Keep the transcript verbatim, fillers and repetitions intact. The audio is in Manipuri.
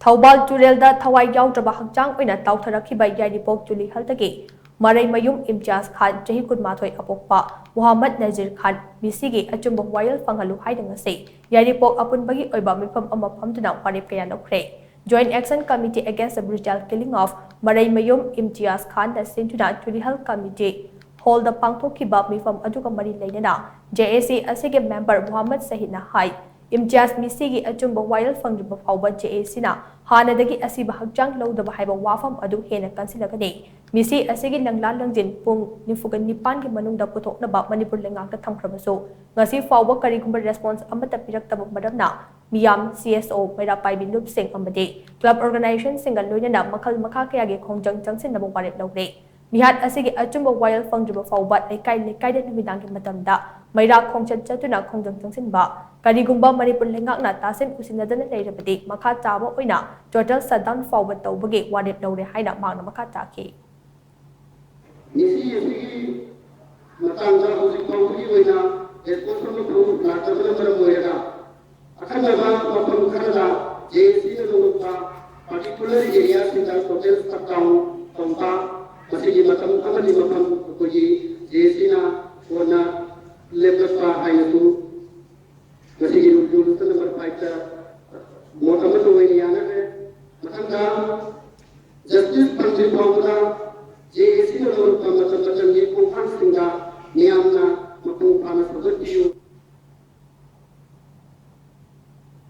ꯊꯧꯕꯥꯜ ꯇꯨꯔꯦꯜꯗ ꯊꯋꯥꯏ ꯌꯥꯎꯗ꯭ꯔꯕ ꯍꯛꯆꯥꯡ ꯑꯣꯏꯅ ꯇꯥꯎꯊꯔꯛꯈꯤꯕ ꯌꯥꯏꯔꯤꯄꯣꯛ ꯆꯨꯂꯤꯍꯜꯗꯒꯤ ꯃꯔꯩꯃꯌꯨꯝ ꯏꯝꯇꯤꯌꯥꯖ ꯈꯥꯟ, ꯆꯍꯤ ꯀꯨꯟꯃꯥꯊꯣꯏ ꯑꯄꯣꯛꯄ, ꯃꯨꯍꯝꯃꯗ ꯅꯖꯤꯔ ꯈꯥꯟ, ꯃꯤꯁꯤꯒꯤ ꯑꯆꯨꯝꯕ ꯋꯥꯌꯦꯜ ꯐꯪꯍꯜꯂꯨ ꯍꯥꯏꯅ ꯉꯁꯤ ꯌꯥꯏꯔꯤꯄꯣꯛ ꯑꯄꯨꯟꯕꯒꯤ ꯑꯣꯏꯕ ꯃꯤꯐꯝ ꯑꯃ ꯐꯝꯗꯨꯅ ꯋꯥꯔꯦꯞ ꯀꯌꯥ ꯂꯧꯈ꯭ꯔꯦ꯫ Joint Action Committee Against the Brutal Killing of ꯃꯔꯩꯃꯌꯨꯝ ꯏꯝꯇꯤꯌꯥꯖ ꯈꯥꯟꯅ ꯁꯤꯟꯗꯨꯅ ꯆꯨꯂꯤꯍꯜ ꯀꯃꯤꯇꯤ ꯍꯣꯜꯗ ꯄꯥꯡꯊꯣꯛꯈꯤꯕ ꯃꯤꯐꯝ ꯑꯗꯨꯒ ꯃꯔꯤ ꯂꯩꯅꯅ ꯖꯦ ꯑꯦ ꯁꯤ ꯑꯁꯤꯒꯤ ꯃꯦꯝꯕꯔ ꯃꯨꯍꯝꯃꯗ ꯁꯍꯤꯗꯅ ꯍꯥꯏ, ꯏꯝꯇꯤꯌꯥꯖ ꯃꯤꯁꯤꯒꯤ ꯑꯆꯨꯝꯕ ꯋꯥꯌꯦꯜ ꯐꯪꯗ꯭ꯔꯤꯕ ꯐꯥꯎꯕ ꯖꯦ ꯑꯦ ꯁꯤꯅ ꯍꯥꯟꯅꯗꯒꯤ ꯑꯁꯤꯕ ꯍꯛꯆꯥꯡ ꯂꯧꯗꯕ ꯍꯥꯏꯕ ꯋꯥꯐꯝ ꯑꯗꯨ ꯍꯦꯟꯅ ꯀꯟꯁꯤꯜꯂꯒꯅꯤ꯫ ꯃꯤꯁꯤ ꯑꯁꯤꯒꯤ ꯂꯪꯂꯥ ꯂꯪꯖꯤꯟ ꯄꯨꯡ ꯅꯤꯐꯨꯒ ꯅꯤꯄꯥꯟꯒꯤ ꯃꯅꯨꯡꯗ ꯄꯨꯊꯣꯛꯅꯕ ꯃꯅꯤꯄꯨꯔ ꯂꯩꯉꯥꯛꯇ ꯊꯝꯈ꯭ꯔꯕꯁꯨ, ꯉꯁꯤ ꯐꯥꯎꯕ ꯀꯔꯤꯒꯨꯝꯕ ꯔꯦꯁꯄꯣꯟꯁ ꯑꯃꯠꯇ ꯄꯤꯔꯛꯇꯕ ꯃꯔꯝꯅ ꯃꯤꯌꯥꯝ, ꯁꯤ ꯑꯦꯁ ꯑꯣ, ꯃꯩꯔꯥ ꯄꯥꯏꯕꯤ ꯂꯨꯞꯁꯤꯡ ꯑꯃꯗꯤ ꯀ꯭ꯂꯕ ꯑꯣꯔꯒꯅꯥꯏꯖꯦꯁꯟꯁꯤꯡꯒ ꯂꯣꯏꯅꯅ ꯃꯈꯜ ꯃꯈꯥ ꯀꯌꯥꯒꯤ ꯈꯣꯡꯖꯪ ꯆꯪꯁꯤꯟꯅꯕ ꯋꯥꯔꯦꯞ ꯂꯧꯔꯦ꯫ ꯃꯤꯍꯥꯠ ꯑꯁꯤꯒꯤ ꯑꯆꯨꯝꯕ ꯋꯥꯌꯦꯜ ꯐꯪꯗ꯭ꯔꯤꯕ ꯐꯥꯎꯕ ꯂꯩꯀꯥꯏ ꯂꯩꯀꯥꯏꯗ ꯅꯨꯃꯤꯗꯥꯡꯒꯤ ꯃꯇꯝꯗ ꯃꯩꯔꯥ ꯈꯣꯡꯆꯠ ꯆꯠꯇꯨꯅ ꯈꯣꯡꯖꯪ ꯆꯪꯁꯤꯟꯕ, ꯀꯔꯤꯒꯨꯝꯕ ꯃꯅꯤꯄꯨꯔ ꯂꯩꯉꯥꯛꯅ ꯇꯥꯁꯤꯟ ꯎꯁꯤꯟꯅꯗꯅ ꯂꯩꯔꯕꯗꯤ ꯃꯈꯥ ꯇꯥꯕ ꯑꯣꯏꯅ ꯇꯣꯇꯦꯜ ꯁꯠꯗꯥꯎꯟ ꯐꯥꯎꯕ ꯇꯧꯕꯒꯤ ꯋꯥꯔꯦꯞ ꯂꯧꯔꯦ ꯍꯥꯏꯅ ꯃꯍꯥꯛꯅ ꯃꯈꯥ ꯇꯥꯈꯤ꯫ ꯃꯤꯁꯤ ꯑꯁꯤꯒꯤ ꯃꯇꯥꯡꯗ ꯍꯧꯖꯤꯛ ꯐꯥꯎꯕꯒꯤ ꯑꯣꯏꯅ ꯔꯦꯁꯄꯣꯟꯁ ꯑꯃꯐꯥꯎ ꯂꯥꯛꯇꯕꯅ ꯃꯔꯝ ꯑꯣꯏꯔꯒ ꯑꯈꯟꯅꯕ ꯃꯐꯝ ꯈꯔꯗ ꯖꯦ ꯑꯦ ꯁꯤꯅ ꯂꯧꯔꯛꯄ ꯄꯥꯔꯇꯤꯀꯨꯂꯔ ꯑꯦꯔꯤꯌꯥꯁꯤꯡꯗ ꯇꯣꯇꯦꯜ ꯁꯠꯗꯥꯎꯟ ꯇꯧꯕ, ꯃꯁꯤꯒꯤ ꯃꯇꯝ ꯑꯃꯗꯤ ꯃꯐꯝ ꯑꯩꯈꯣꯏꯒꯤ ꯖꯦ ꯑꯦ ꯁꯤꯅ ꯀꯣꯟꯅ ꯂꯦꯞꯂꯛꯄ ꯍꯥꯏꯅꯁꯨ ꯉꯁꯤꯒꯤ ꯔꯨꯜ ꯅꯝꯕꯔ ꯐꯥꯏꯚꯇ ꯃꯣꯠ ꯑꯃꯠꯇ ꯑꯣꯏꯅ ꯌꯥꯅꯈ꯭ꯔꯦ꯫ ꯃꯊꯪꯗ ꯖꯁꯇꯤꯁ ꯐꯪꯗ꯭ꯔꯤ ꯐꯥꯎꯕꯗ ꯖꯦ ꯑꯦ ꯁꯤꯅ ꯂꯧꯔꯛꯄ ꯃꯇꯝ ꯃꯇꯝꯒꯤ ꯈꯣꯡꯊꯥꯡꯁꯤꯡꯗ ꯃꯤꯌꯥꯝꯅ ꯃꯄꯨꯡ ꯐꯥꯅ ꯁꯧꯒꯠꯄꯤꯌꯨ꯫